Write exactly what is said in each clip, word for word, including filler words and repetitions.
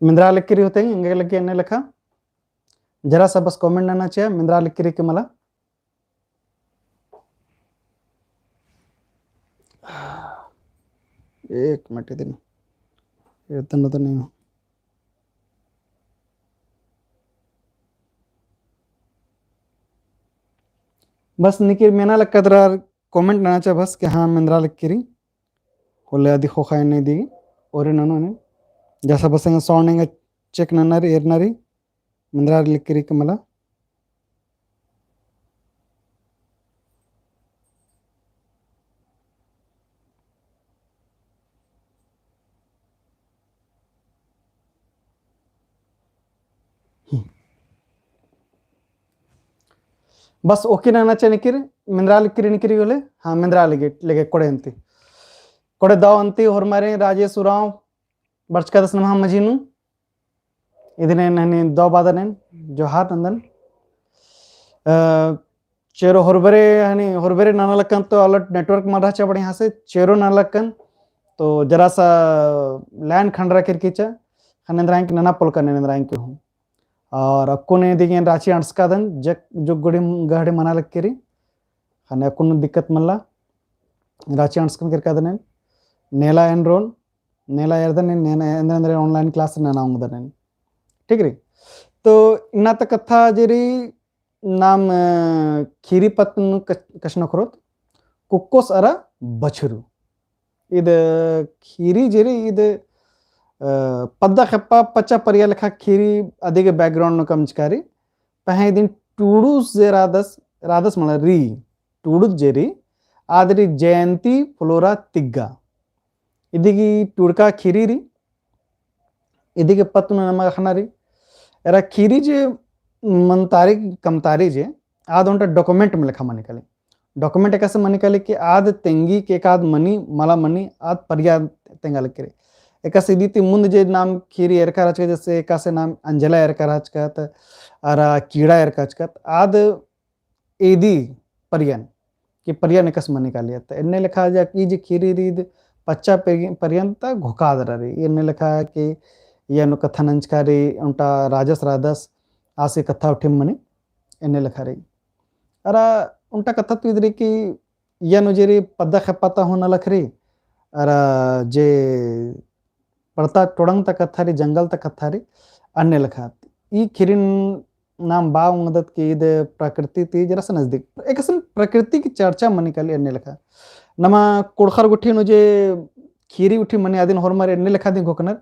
मेंदरा लगी रई होते, एंगे लगी एन्ने लेखा। जरा सा बस comment नना चिआ, मेंदरा लगी रई कि मला। एक मिनट दिन। इतना तो नहीं हो। बस निकिर मेना लक्कदरा comment नना चिआ बस कि हाँ, मेंदरा लगी रई। होले अदी ख़ोख़ा एन्ने दी, ओरे ननो ने। जैसा बस एंगा sound एंगा check नना रई, एरना रई। मेंदरा लगी रई कि मला। हम्म। बस OK नना चिआ निकिर, मेंदरा लगी रई निकिर होले, हाँ, मेंदरा लगी, लगे कोड़े अन्ती। कोड़े दव अन्ती होरमारिन राजेश उराँव, बरचकादस नम्है मझी नू। इदिन एन हनी दव बादन एन जोहार नन्दन। अ, चेरो होरबरे हनी, होरबरे नना लक्कन तो अलग network मल रहचा बढ़िया से, चेरो नना लक्कन तो जरा सा line खंडरा केरकी चिआ, ख़ने एन्दरा एंके नना पोल्लकन एन्दरा एंके हूँ। और अक्कुन इदिगे एन राँची अंड़सकादन, जक, जो गुड़ी गहड़ी मना लगी रई, ख़ने अक्कुन दिक्कत मल्ला, राँची अंड़सकन केरकादन एन, नेला एन रोन, नेला एरदन एन, नेला एरदन एन online class नना ओंगदन एन। ठीक रई? तो इन्ना ता कत्था जे रई नाम, अ, खीरी पत्त नू कछ-, कछनखरोत, कुक्कोस अरा बछरू। इद खीरी जे रई इद, अ, पद्दा खेप्पा पच्चा परिया लेखा खीरी अदिगे background नू कमचका रई। पहें इदिन टूड़ुस जे रअदस, रअदस मला रई, टूड़ुस जे रई, आद रई जयंती फ्लोरा तिग्गा। इदिगी टूड़का खीरी रई, इदिगे पत्त नू नमा अख़ना रई। एरा खीरी जे मनतारी कमतारी जे, आद ओन्टा document मल लेखा मनी काली। Document एकासे मनी काली कि आद तेंगी के एकाद मनी, मला मनी, आद परिया तेंगा लगी रई। एकासे इदी ती मुन्द जे नाम खीरी एरका रहचकत, जैसे एकासे नाम अंजला एरका रहचकत, अरा कीड़ा एरका रहचकत, आद एदी परियन, कि परियन एकासे मनी काली। त एन्ने लेखा जा कि जे खीरी रई इद पच्चा पे-, परियन ता घोखा दरा रई। एन्ने लेखा कि इया नू कत्था नंजका रई, ओन्टा राजस रअदस, आसी कत्था उठिम मनी, एन्ने लेखा रई। अरा ओन्टा कत्था तो इद रई कि इया नू जे रई पद्दा खेप्पा ता हूँ नलख रई, अरा जे पड़ता टोड़ंग ता कत्था रई, जंगल ता कत्था रई, अन्ने लेखा। ई खीरिन नाम बआ ओंगदत कि इद प्रकृति ती जरा सा नजदीक। एकसन प्रकृति की चर्चा मनी काली अन्ने लेखा। नमा कुँड़ुख़र गुट्ठी नू जे खीरी उठी मनी अदिन होरमर एन्ने लेखा दिम घोखनर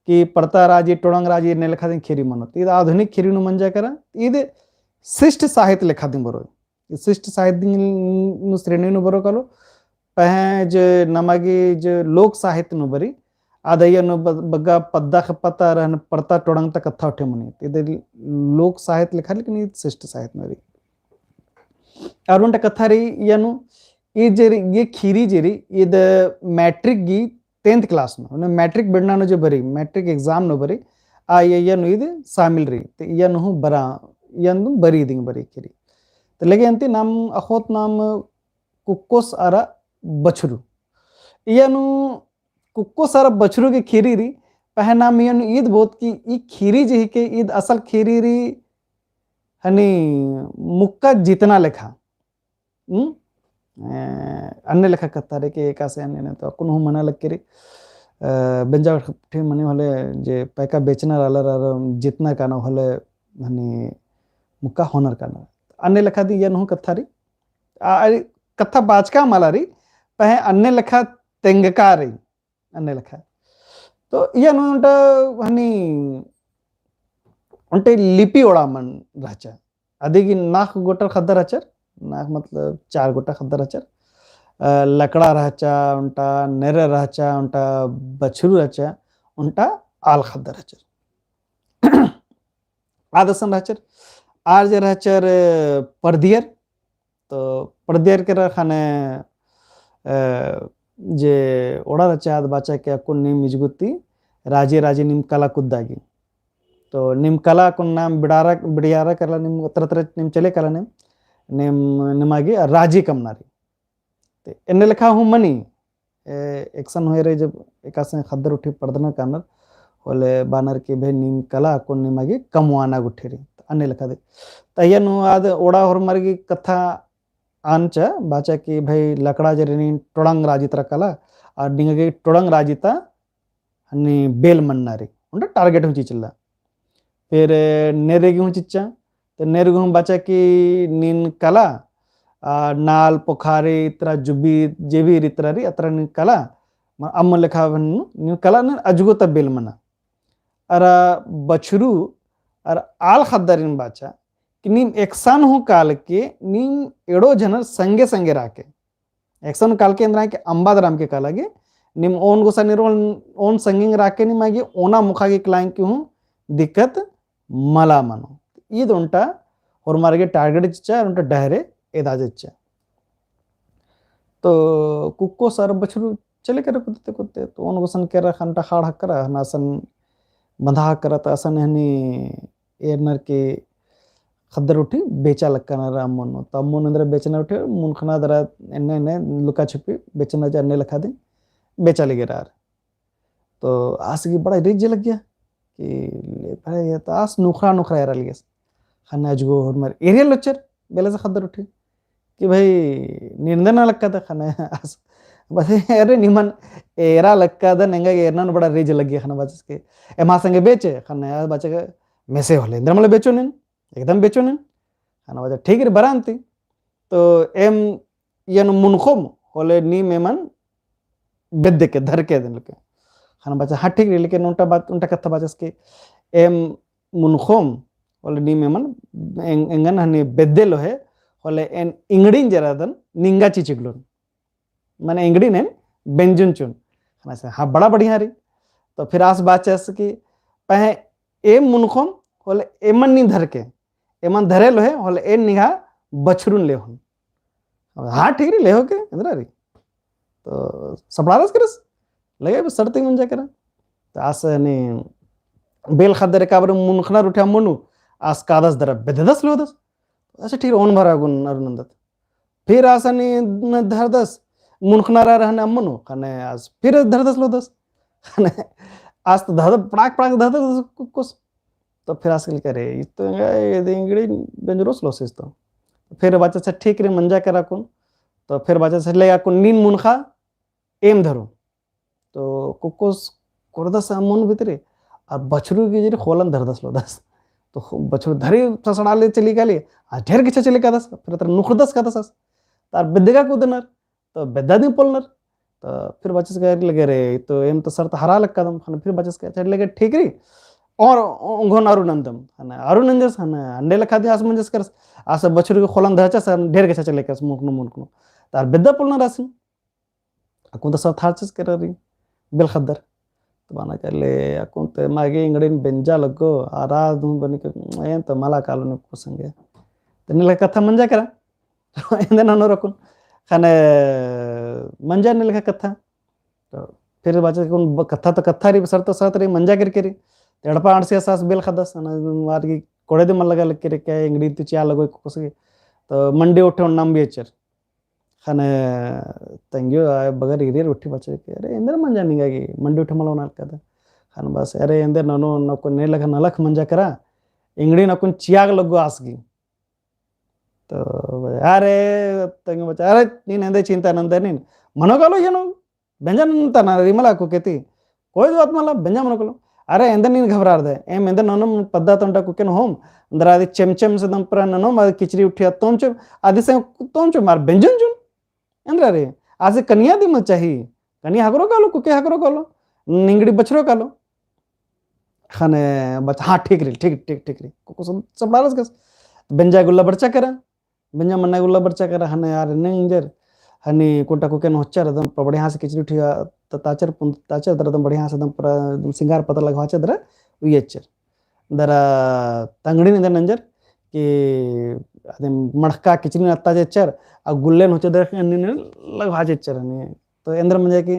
कि पड़ता राजी, टोड़ंग राजी एन्ने लेखा दिम खीरी मनोत। इद आधुनिक खीरी नू मंजा केरा, इद शिष्ट साहित्य लेखा दिम बरओ। शिष्ट साहित्य नू श्रेणी नू बरओ कालो। पहें जे नमा गे जे लोक साहित्य नू बरई, आद इया नू ब-, बग्गे पद्दा खेप्पा ता रहन पड़ता टोड़ंग ता कत्था उठे मनी। इद लोक साहित्य लेखा, लेकिन इद शिष्ट साहित्य नू रई। अरा ओन्टा कत्था रई इया नू, ई जे रई, ई खीरी जे रई, इद मैट्रिक गही tenth class नू, मने मैट्रिक बेड़ना नू जे बरई, मैट्रिक exam नू बरई, आ इया, इया नू इद शामिल रई। त इया नू हूँ बरा, इया नू बरई दिम बरई खीरी। त लगे अन्ती नाम अख़ोत नाम कुक्कोस अरा बछरू। इया नू कुक्कोस अरा बछरू गे खीरी रई, पहें नाम इया नू इद बओत कि ई खीरी जे हिके इद असल खीरी रई हनी मुक्का जितना लेखा। हम्म? ए, अन्ने लेखा कत्था रई कि एकासे अन्ने ने तो अक्कुन हूँ मना लगी रई। अ, बेंजा गुट्ठी मनी होले जे पैका बेचनर आलर अरा जितनर काना होले हनी मुक्का होनर काना। अन्ने लेखा दिम इया नू हूँ कत्था रई। आ, अरे, कत्था बाचका मला रई, पहें अन्ने लेखा तेंगका रई। अन्ने लेखा। तो इया नू ओन्टा हनी, ओन्टे लिपि ओड़ा मल रहचा। अदिगी नाख़ गोटर ख़द्दर रहचर, नाख़ मतलब चार गोटा ख़द्दर रहचर। अ, लकड़ा रहचा, ओन्टा नेर रहचा, ओन्टा बछरू रहचा, ओन्टा आल ख़द्दर रहचर। आद असन रहचर। आर जे रहचर, अ, परदियर, तो परदियर केरा ख़ने, अ, जे ओड़ा रहचा आद बाचा कि अक्कुन नीम इजगुती राजी राजी नीम कला कुद्दा गे। तो नीम कला अक्कुन नाम बिड़ारा, बिड़ियारा केरला नीम तरह तरह नीम चले केरला नीम, नीम, निमा गे राजी कमना रई। ते एन्ने लेखा हूँ मनी, ए, एकसन होय रई जब एकासे ख़द्दर उठी पड़दनर कानर, होले बअनर कि भई नीम कला अक्कुन निमा गे कमवाना गुट्ठी रई। अन्ने लेखा दे। तहिया नू आद ओड़ा होरमर गे कत्था आनचा, बाचा कि भई लकड़ा जरी नीन टोड़ंग राजी तरा कला, और निंगा गे टोड़ंग राजी ता हनी बेल मन्ना रई। ओन्टा target हूँ चिच्चला। फिर नेरे गे हूँ चिच्चा, तो नेरे गे हूँ बाचा कि नीन कला, आ, नाल, पोखारी, इतरा जुबी, जे भी इतरा रई, अतरा नीन कला, म-, अम्म लेखा बन, नीन कला, नीन अजगो ता बेल मना। अरा बछरू, अरा आल ख़द्दारिन बाचा, कि नीम एकसन हूँ काल के, नीम एड़ो झनर संगे संगे राके। एकसन काल के एन्दरा के अम्बा दराम के काला गे, नीम ओन गोसा निरोल ओन संगिंग राके निमा गे ओना मुखा गे कलाइंग के हूँ दिक्कत मला मनो। ईद ओन्टा होरमर गे target चिच्चा, ओन्टा डहरे एदा चिच्चा। तो कुक्कोस अरा बछरू चले केरा कुद्दते कुद्दते, तो ओन गोसन केरा ख़न्ना ठाड़ हकरा, हना असन बंधा हकरा, तो असन हनी एरनर के ख़द्दर उठी बेचा लक्कनर अम्मोन। तो अम्मोन एन्दरा बेचना उठी, मुनखना दरा एन्ने एन्ने लुका छुपी बेचना जे अन्ने लेखा दिन बेचा लगे रअर। तो आस गे बड़ा रिझ लग्गिया कि ले भाई, ये तो आस नुखरा नुखरा एरा लगियस। ख़ने अजगो होरमर एरिया लोचर बेला से ख़द्दर उठी कि भाई, नीन एन्देर ना लक्कादय? ख़ने आस बअदस, अरे निमन एरा लक्कादन, एंगा गे एरना नू बड़ा रिझ लग्गिया। ख़ने बाचस कि एम्है संगे बेचे? ख़ने आस बाचा कि मेसे होले एन्दरा मला बेचोन नीन, एकदम बेचोन नीन। ख़ने बाचा ठीक रई, बरआ अन्ती। तो एम इय्या नू मुनखोम, होले नीम एमन बेद्दे के, धरके दिम लगे। ख़ने बाचा हाँ ठीक रई, लेकिन ओन्टा बात, ओन्टा कत्था बाचस कि एम मुनखोम, होले नीम एमन एं-, एंगन हनी बेद्दे लोहे, होले एन इंगड़िन जरा दन निंगा चिचिगलोन। माने इंगड़िन एन बेंजुन चुन। ख़ने आस, हाँ, बड़ा बढ़िया रई। तो फिर आस बाचस कि पहें एम मुनखोम, होले एमन नीन धरके, एमन धरे लोहे, होले एन निंग्है बछरुन लेहोन। हाँ ठीक रई, लेहो के, एन्दरा रई। तो सपड़ारस केरस, लगे बे शर्त ही मंजा केरा। तो आस हनी बेल ख़द्दर एका बारी मुनखनर उठी अम्मोन नू, आस कादस दरा बेद्ददस लोहदस। अच्छा ठीक रई, ओन भर अगुन अरुन नन्दत। फिर आस हनी न धरदस, मुनखनर अरा हनी अम्मोन नू, ख़ने आस फिर धरदस लोहदस। ख़ने आस तो धरदस, पड़ाक पड़ाक धरदस कुक्कोस। तो फिर आस गे लगे, अरे, ई तो एंगा, एदे इंगड़ी बेंजरोस लोहसिस तो। फिर बाचस ठीक रई, मंजा केरा अक्कुन। तो फिर बाचस ले अक्कुन नीन मुनखा, एम धरो। तो कुक्कोस कोरदस अम्मोन भितरे, आ बछरू गे जरी ख़ोलन धरदस लोहदस। तो बछरू धरी ससड़ा ले चली काली, आ ढेर गेच्छा चली कादस, फिर अतरा नुखरदस कादस आस। तो आर बेद्दगा कुद्दनर, तो बेद्दा दिम पोलनर। तो फिर बाचस का लगे, अरे, तो एम तो शर्त हरा लक्कादम। ख़ने फिर बाचस का, अच्छा लगे ठीक रई, और ओंघोन अरुन नन्दम। ख़ने अरुन नंजस, ख़ने अन्ने लेखा दिम आस मंजस केरस, आस बछरू गे ख़ोलन धरचस, ढेर गेच्छा चली कादस मुनखनो मुनखनो। तो आर बेद्दा पोलनर आसिन। अक्कुन तो शर्त हरचस केरा रई, बेल ख़द्दर। तो बअना का ले, अक्कुन तो एमा गे इंगड़िन बेंजा लग्गो, आर आद हूँ बनी के, एन तो मला कालोन कुक्कोस संगे। तो एन्ने लेखा कत्था मंजा केरा। एन्देर ननोर अक्कुन। ख़ने मंजा एन्ने लेखा कत्था। तो फिर बाचस अक्कुन ब-, कत्था तो कत्था रई, शर्त तो शर्त रई, मंजा केरकी रई। तो एड़पा अंड़सियस आस बेल ख़द्दस, अना आर गे कोड़े दिम मल लगा लगी रई, का इंगड़ी तो चिआ लग्गो कुक्कोस गे। तो मंडी उठे ओन्नम बी एच्चर। ख़ने तंग्यो आय बगर इरियर उठी बाचस कि, अरे, एन्देर मंजा निंगा गे, मंडी उठे मल ओना लक्कादय। ख़ने बस, अरे, एन्देर ननोन, अक्कुन ने लेखा नलख मंजा केरा, इंगड़िन अक्कुन चिआ गे लग्गो आस गे। तो, अरे, तंग्यो बाचस, अरे, नीन एन्देर चिंता नंदय नीन, मनो कालो इय्या नू, बेंजा नन्ता ना रई मला कुक्के ती। कोई बात मला, बेंजा मनो कालो। अरे, एन्देर नीन घबरारदय। एम एन्देर ननोम पद्दा तोंटा कुक्केन होम। एन्दरा अदी चेमचेम से दम पुरा ननोम, अदी किचरी उठिया तोमचोम, अदी से तोमचोम, आर बेंजुन चुन। एन्दरा रई। आसे कनिया दिम चाही। कनिया हकरो कालो, कुक्के हकरो कालो। इंगड़ी बछरो कालो। ख़ने बाचस, हाँ, ठीक रई, ठीक, ठीक, ठीक रई। कुक्कोस सपड़ारस केरस। बेंजा गे उल्ला बरचा केरा। बेंजा मन्ना गे उल्ला बरचा केरा, ख़ने आर एन्ने इंजर, हनी कुंटा कुक्केन होच्चर, एकदम प-, बढ़िया से किचरी उठिया त-, ताचर पुन, ताचर दरा एकदम बढ़िया से एकदम पूरा एकदम सिंगार पता लगवाचर दरा उइय्यचर। दरा तंगड़ी एन्देर नंजर कि अदिन मड़का किचरी नत्ता जेच्चर, आ गुल्लेन होच्चर दरा एन्ने एन्ने लगवाचर हनी। तो एन्देर मंजा कि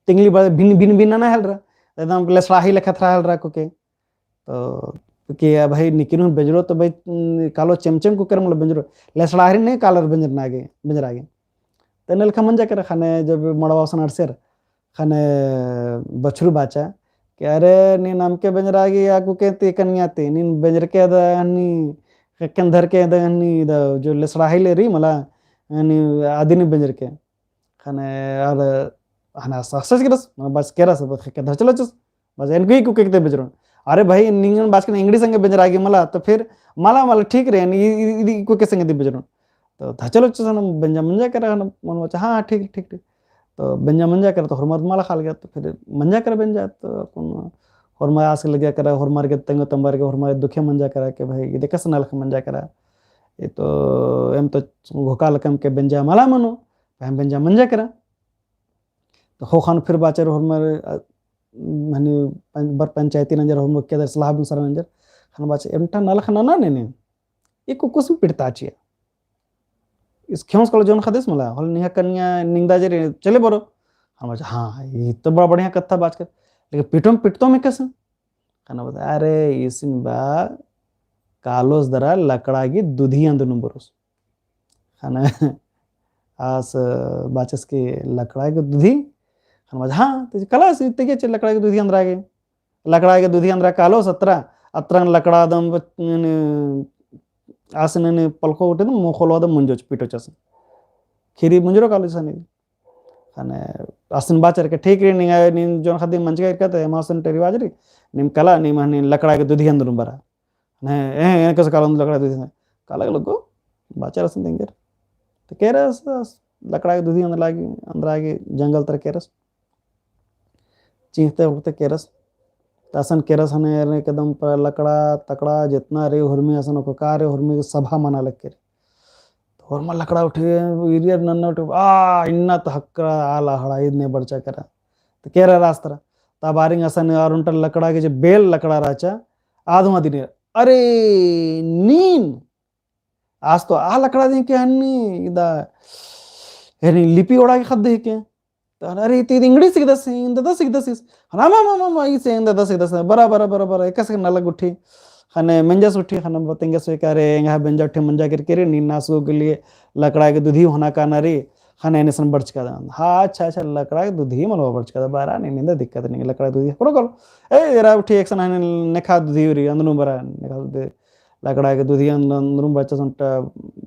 तिंगली बा-, भिन, भिन, भिन ना हेलरा, एकदम लेसड़ाही लेखा थरा हेलरा कुक्के। तो कि, "आ भाई, निकिन हूँ बेंजरो तो भाई, उम, कालो चेमचेम कुक्केर मला बेंजरो। लेसड़ाही नहीं कालर बेंजर ना गे, बेंजरा गे।" तो एन्ने लेखा मंजा केरा ख़ने जब मड़वा असन अंड़सेर, ख़ने बछरू बाचा कि अरे, नीन अमके बेंजरआ गे या कुके ती कनिया ती, नीन बेंजरके द हन्नी, कक्कन धरके द हन्नी, द जो लेसड़ा ही ले रई मला, हन्नी आदिन बेंजरके। ख़ने आद हना सहसस केरस, मला बाच केरस, बस के धरचलोचस। बस एन कुई कुके ते बेंजरोन। अरे भाई, निंगन बाचकन एंगड़ी संगे बेंजरआ गे मला, तो फिर मला, मला ठीक रई, नी, ई, ई, ई कुके संगे ती बेंजरोन। तो धरचलोचस हना बेंजा मंजा केरा, हना मन बाचा, हाँ, ठीक, ठीक, ठीक। तो बेंजा मंजा केरा, तो होरमर मला खाल गया, तो फिर मंजा केरा बेंजा, तो अक्कुन होरमर आस लगिया केरा, होरमर गे तेंगो तम्बर गे, होरमर दुखे मंजा केरा, कि भाई, ई देखस नलख मंजा केरा। ई तो, एम तो घोका लकम के बेंजा मला मनो, पहम बेंजा मंजा केरा। तो ख़ोख़न फिर बाचर होरमर, अ, हनी पं-, बर पंचायती नंजर होरमर केदर सलाह बिन सर नंजर। ख़ने बाचर एमटा नलख नना नेने। ई कुक्कोसिन पिटता चिआ। ईस खेंवस कालो जोन ख़द्दस मला, होले निंग्है कनिया निंगदा जे रई चले बरो। ख़ने बाचर, हाँ, ई तो बड़ा बढ़िया कत्था बाचकर। लेकिन पिटोम, पिटतोम एकासे। ख़ने बाचर, अरे, ईसिन बा कालोस दरा लकड़ा गे दुधी अंदनुम बरोस। ख़ने आस बाचस कि लकड़ा गे दुधी, ख़ने बाचस, हाँ, ते कला से तेंगेच लकड़ा गे दुधी अंदरआ गे। लकड़ा गे दुधी अंदरआ कालोस अत्रा, अत्रा लकड़ा दम ब-, न-, आस नने पलखो उठे दम मोख़ोलो दम मुंजोच पिटोचस। खीरी मुंजरो कालोस हनी। ख़ने आसिन बाचर के ठीक रई, निंगा, नीन जोन ख़द्दी मंजका इरका ते एमा आसिन टेरी बाजरी, नीम कला, नीम हनी लकड़ा गे दुधी अंदनुम बरा। ने, ए, ए, कस काला लकड़ा दुधी अंदर। काला लग्गो, बाचर आसिन तेंगेर। तो केरस, लकड़ा गे दुधी अंदरआ गे, अंदरआ गे जंगल तर केरस। चींख़ते उठते केरस। तो असन केरस हने एरने एकदम पर लकड़ा, तकड़ा, जेतना रई हुरमी असन ओको का रई हुरमी के सभा मना लग केरी। तो होरमा लकड़ा उठी, ईरियर नन्ना उठी, आ, इन्ना तो हक्करा आला हड़ा, इदने बरचा केरा। तो केरा रास्ता रा। तब आरिंग असन अरुंटर लकड़ा गे जे बेल लकड़ा रहचा, आद हूँ अदिन, अरे, नीन, आस तो आ लकड़ा दिम के हन्नी, इदा, हन्नी लिपि ओड़ा गे ख़द्द हिके। तो अरे, ती इंगड़ी सिकदस, एन ददस सिकदस इस। हाँ, मा, मा, मा, मा, इसे एन ददस सिकदस। बरा, बरा, बरा, बरा, एकासे नलख उठी। ख़ने मेंजस उठी, ख़ने बतेंगस वे का रे, एंगा बेंजा उठी मंजा केरके रे, नीन आस गो के लिए लकड़ा गे दुधी होना काना रे, ख़ने एन असन बरचका दा। हाँ, अच्छा, अच्छा, लकड़ा गे दुधी मलवा बरचका दा, बरा, नीन एन्दा दिक्कत नहीं, लकड़ा गे दुधी, करो, करो। ए, एरा उठी एकसन हने नेखा दुधी उरी, अंदनु बरा, नेखा दुधी। लकड़ा गे दुधी अंद-, अंदनुम बरचस ओन्टा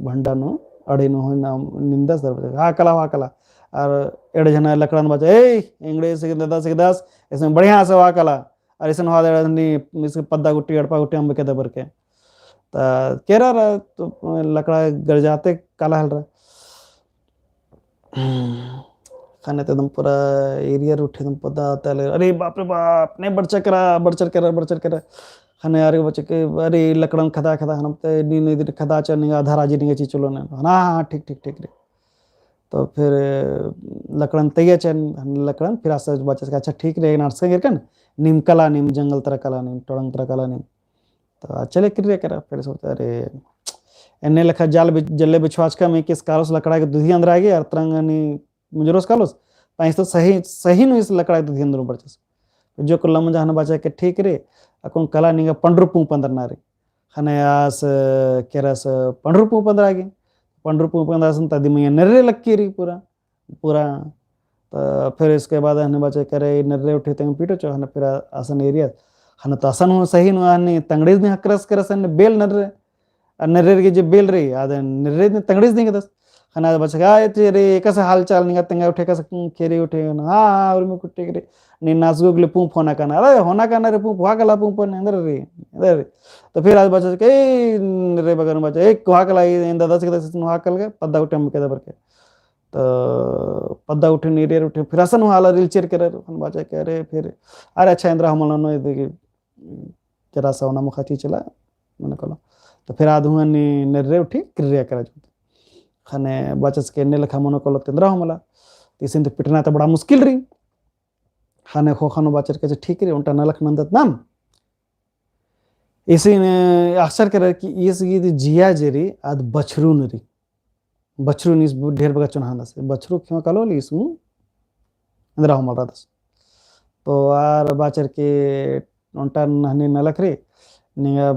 भंडा नू, अड़ी नू होई ना निंदस दर बरचस। हाँ कला, हाँ कला। अर एड़े झना लकड़न बरचस, "ए, एंगड़े सिकदस, सिकदस, इसमें बढ़िया से वा कला।" अर इसन वा दे नी, इसके पद्दा गुट्टी, एड़पा गुट्टी अम्बके दबर के। त केरा रा, तो लकड़ा गरजाते काला हल रा। ख़ने ते एकदम पूरा area उठे एकदम पद्दा तले, "अरे बाप रे बाप, ने बरचर केरा, बरचर केरा, बरचर केरा।" ख़ने अरे बच्चे के, "अरे लकड़न खदा खदा हनम ते नी, नी, नी खदा चा निंगा आधा राजी निंगा चीचुलो ने।" "हाँ, हाँ, ठीक, ठीक, ठीक रे।" तो फिर लकड़न तैया चन, लकड़न फिर आस बच्चे के, "अच्छा ठीक रे, नाटस का गिरकन, नीम कला, नीम जंगल तरा कला, नीम टोड़ंग तरा कला, नीम।" तो चले किर्रिया केरा, फिर सोचते, "अरे, एन्ने लेखा जाल बि-, जल्ले बिछवाचका में किस कालोस लकड़ा गे दुधी अंदरा गे, अर तरंग नी मुंजरोस कालोस, पाइस तो सही, सही नू इस लकड़ा गे दुधी अंदरू बरचस।" जो कुल्ला मुंजा हन बाचा के ठीक रे, अक्कुन कला निंगा पंडरू पूंप अंदरना रे। ख़ने आस केरस पंडरू पूंप अंदरा गे, पंडरू पूंप अंदरा सन तदी मैया नेर्रे लक्की री पूरा। पूरा। त फिर इसके बाद हने बाचा के रे नेर्रे उठी तेंग पीटो चो, हने फिर असन एरिया। हने त असन हूँ सही नू हने तंगड़ीस नी हकरस केरस हने बेल नेर्रे। अ नेर्रे गे जे बेल रे, आद नेर्रे नी तंगड़ीस नी केदस। हने बाचा के, "आ, एते रे, एकासे हाल चाल निंगा तेंगा उठे, एकासे खेरी उठे?" "हाँ, हाँ, उर्मी कुट्टी के रे। नीन आस गो के लिए पूंप होना काना।" "अरे, होना काना रे पूंप, हुआ कला पूंप ने, एन्देर रे, एन्देर रे।" तो फिर आद बाचा के, "ए, नेर्रे बगर बाचा, ए, हुआ कला, ए, एन ददस केदस, हुआ कल के, पद्दा उठे अम्बके दबर के।" तो पद्दा उठे, नीरियर उठे, फिर असन हूँ आलर इल्चर केरर, ख़ने बाचा के रे, फिर, "अरे अच्छा, एन्दरा हूँ मल ननो, एदे गे जरा सा ओना मुखा चीचला, मने कलो।" तो फिर आद हूँ ने-, नेर्रे उठी, किर्रिया केरा जून। ख़ने बाचस के एन्ने लेखा मनो कलो ते एन्दरा हूँ मला। तो इसिन तो पिटना तो बड़ा मुश्किल री। ख़ने ख़ोख़ा नू बाचर के, "अच्छा ठीक री, ओन्टा नलख नन्दत नाम।" इसिन अक्सर केरर कि ईस गही जिया जे री, आद बछरू नू री। बछरू नीस ढेर बग्गे चोन्हांदस। बछरू खेवा कालो होले ईस हूँ एन्दरा हूँ मल रअदस। तो आर बाचर के ओन्टा हने नलख री, निंगा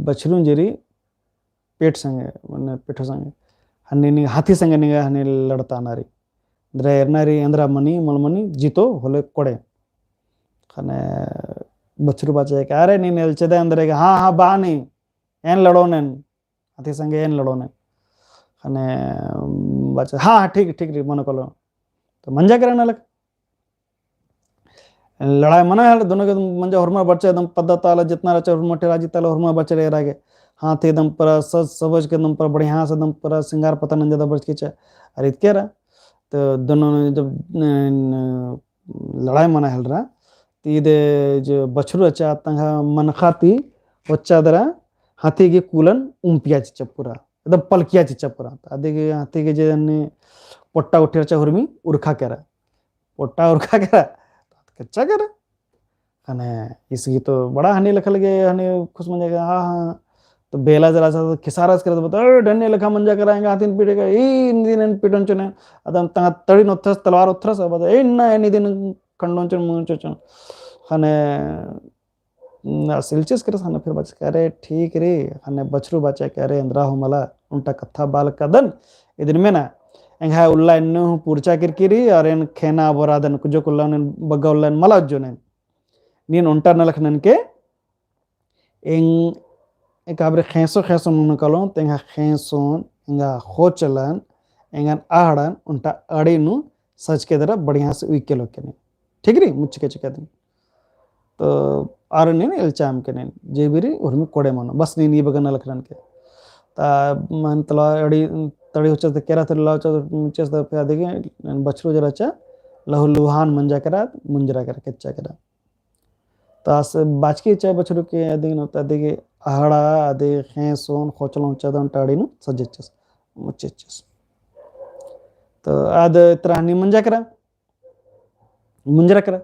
बछरू जे री पेट संगे, मने पेटो संगे। हने निंगा हाथी संगे निंगा हने लड़ता ना री। एन्दरा एरना री, एन्दरा मनी, मल मनी, जीतो होले कोड़े। ख़ने बछरू बाचा के, "अरे, नीन एल्चदय एन्दरा गे, हाँ, हाँ, बा नी, एन लड़ोन एन, हती संगे एन लड़ोन एन।" ख़ने बाचा, "हाँ, हाँ, ठीक, ठीक रई, मनो कालो।" तो मंजा केरा नलख। लड़ाई मना हेलरा, दोनों गे मंजा होरमा बरचा, एकदम पद्दा ता आलर जितना रहचा होरमा, टेरा जिता आलर होरमा बरचा एरा गे। हाथी एकदम पूरा सज सवज के एकदम पूरा बढ़िया से एकदम पूरा सिंगार पता नंजा दा बरचकी चा। अरे इतके रा, तो दोनों जब, न, न, लड़ाई मना हेलरा, तो इदे जो बछरू रहचा तंग्है मनखा ती होच्चा दरा हाथी गे कुलन उम्पिया चिच्चा पूरा, एकदम पलकिया चिच्चा पूरा। तो अदि गे हाथी गे जे अन्ने पोट्टा उठेर चा हुरमी उरखा केरा। पोट्टा उरखा केरा, तो कच्चा केरा। ख़ने इसगी तो बड़ा हनी लखा लगे, हनी खुश मंजा के, हाँ, हाँ। तो बेला जरा सा तो खिसारस केरा तो बता, "ए, डन्ने लखा मंजा केरा, एंगा हाथिन पीटे का, ई इन्दिन एन पीटन चुने।" अदम तंग्है तड़ी नू ओथ्रस, तलवार ओथ्रस, बता, "ए, इन्ना, एन इदिन खंडोन चुने, मुंचो चुने।" ख़ने न, सिलचिस केरस ख़ने फिर बाचस के, "अरे ठीक रई।" ख़ने बछरू बाचा के, "अरे एन्दरा हूँ मला, ओन्टा कत्था बाल कदन, इदिन मेना, एंग्है उल्ला एन्ने हूँ पुरचा केरकी रई, और एन ख़ेना बोरादन, कुजो कुल्ला एन बग्गा उल्ला एन मला उज्जोन एन। नीन ओन्टा नलख ननके, एंग, एका बारी ख़ेंसो ख़ेंसो नू कालोन, तो एंगा ख़ेंसोन, एंगा ख़ोचलन, एंगन आहड़न, ओन्टा अड़ी नू सजके दरा बढ़िया से उइके लोके नीन। ठीक रई, मुच्चके चिके दिन।" तो आर नीन एल्चा अमके नीन, जे भी रई, उर्मी कोड़े मनो, बस नीन ई बग्गा नलख ननके। ता मन तला अड़ी, तड़ी होचस तो केरा तड़ी लाचस, मुचस तो फिर अदि गे बछरू जे रहचा, लहू लुहान मंजा केरा, मुंजरा केरा, कच्चा केरा। तो आस बाचकी चा बछरू के अदि गे, अदि गे अहड़ा, अदि गे ख़ेंसोन, ख़ोचलोन चदन टाड़ी नू सज्जचस, मुचचस। तो आद इतरा हनी मंजा केरा, मुंजरा केरा।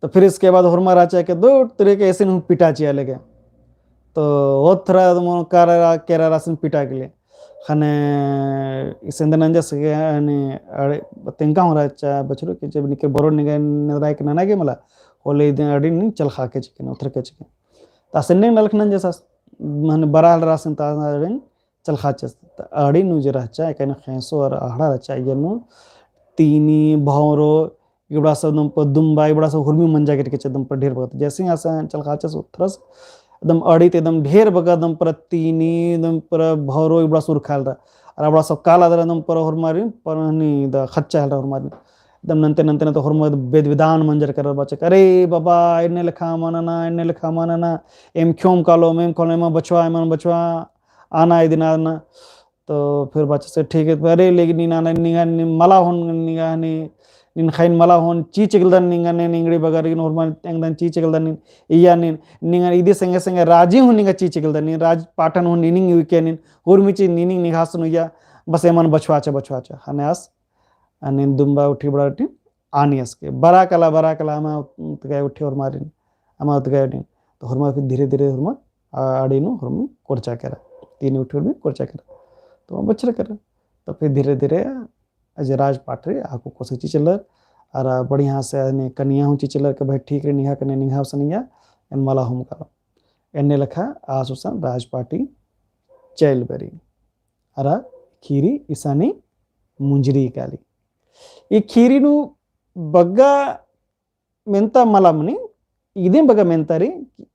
तो फिर इसके बाद होरमा रहचा के दो तरीके ऐसे नू पिटा चिया लगे। तो ओथरा तो मोन कारा केरा रासन पिटा के लिए। ख़ने इसेंदे नंजस के हनी अड़े तेंका हूँ रहचा बछरू के जब निकर बरोड निंगा नदराय के नना गे मला, होले इदे अड़ी नीन चलखा के चिके, ओथर के चिके। ता सेन्ने नलख नंजस आस, हनी बरा हेलरा रासन ता अड़ी नीन चलखाचस। ता अड़ी नू जे रहचा, एका नू ख़ेंसो और अहड़ा रहचा, इया नू तीनी, भौरो, इबड़ा सब दम पर दुम्बा, इबड़ा सब हुरमी मंजा केरकी चा दम पर ढेर बग्गा। जैसे ही आस चलखाचस ओथरस, एकदम अड़ी ती एकदम ढेर बग्गा दम पर तीनी, दम पर भौरो, इबड़ा सब उरखा हेलरा। और अबड़ा सब काला दरा दम पर होरमारिन, पर हनी द खच्चा हेलरा होरमारिन। एकदम नन्ते, नन्ते, नन्ते होरमा बेद विधान मंजर केरा बाचा के, "अरे बाबा, एन्ने लेखा मल नना, एन्ने लेखा मल नना, एम ख्योम कालोम, एम ख्योम कालोम, एमा बछवा, एमा बछवा, आना, इदिन आना।" तो फिर बाचस के ठीक है, अरे लेकिन नीन आना, निंगा, नीन मला होन, निंगा, नी, नीन ख़ाइन मला होन, चीचकलदन निंगा, नीन इंगड़ी बगर, लेकिन होरमा एंगदन चीचकलदन नीन, इया नीन, निंगा, इदी संगे संगे राजी हूँ निंगा चीचकलदन नीन, राज पाटन हूँ नीनिंग उइके नीन, होरमी चीज नीनिंग निंग्है आसन उइया, बस एमन बछवा चा, बछवा चा, ख़ने आस, आ नीन दुम्बा उठी बड़ा उठी आनियस के। बरा कला, बरा कला, अमा उतगाय उठी होरमारिन, अमा उतगाय उठी। तो होरमा फिर धीरे धीरे होरमा, आ, अड़ी नू होरमी कोरचा केरा। तीनी उठी होरमी कोरचा केरा। तो बछरा केरा। तो फिर धीरे धीरे अजे राज पाट रई, आकु कोसे चिचलर, अरा बढ़िया से अने कनिया हूँ चिचलर के भाई ठीक रई, निंग्है कने निंग्है उसनिया, एन मला होम कालोम। एन्ने लेखा आस उसन राज पाटी चैल बरी। अरा खीरी इसानी मुंजरी काली। ई खीरी नू बग्गा मेन्ता मला मनी, इदिम बग्गा मेन्ता रई,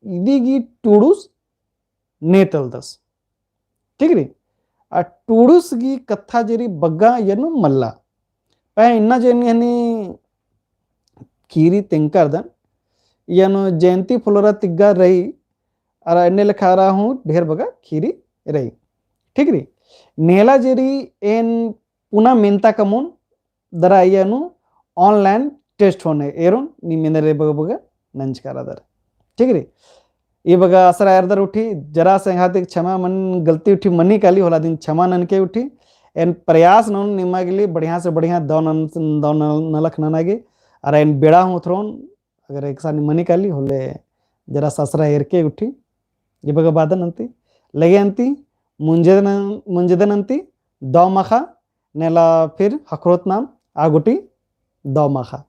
इदी गही टूड़ुस ने तलदस। ठीक रई? आ टूड़ुस गही कत्था जे रई बग्गा इया नू मल्ला। पहें इन्ना जे एन हनी खीरी तेंकारदन, इया नू जयंती फुलोरा तिग्गा रई, अरा एन्ने लेखा अरा हूँ ढेर बग्गा खीरी रई। ठीक रई? नेला जे रई एन पुना मेन्ता कमोन दरा इया नू online test होने एरोन नीम एन्देर बग्गा बग्गा नंजका रअदर। ठीक रई? ई बग्गा असरा एरदर उठी, जरा से एंग्है ती क्षमा मन, गलती उठी मनी काली, होले अदिन क्षमा ननके उठी। एन प्रयास ननोन निमा गे लिए बढ़िया से बढ़िया दव नन-, दव नन-, नलख नना गे। अरा एन बेड़ा हूँ उतरोन, अगर एकसानी मनी काली होले जरा से असरा एरके उठी। ई बग्गा बादन अन्ती, लगे अन्ती, मुंजदन, मुंजदन अन्ती, दव माखा, नेला फिर ख़क्खरोत नाम, आ गूटी दव माखा।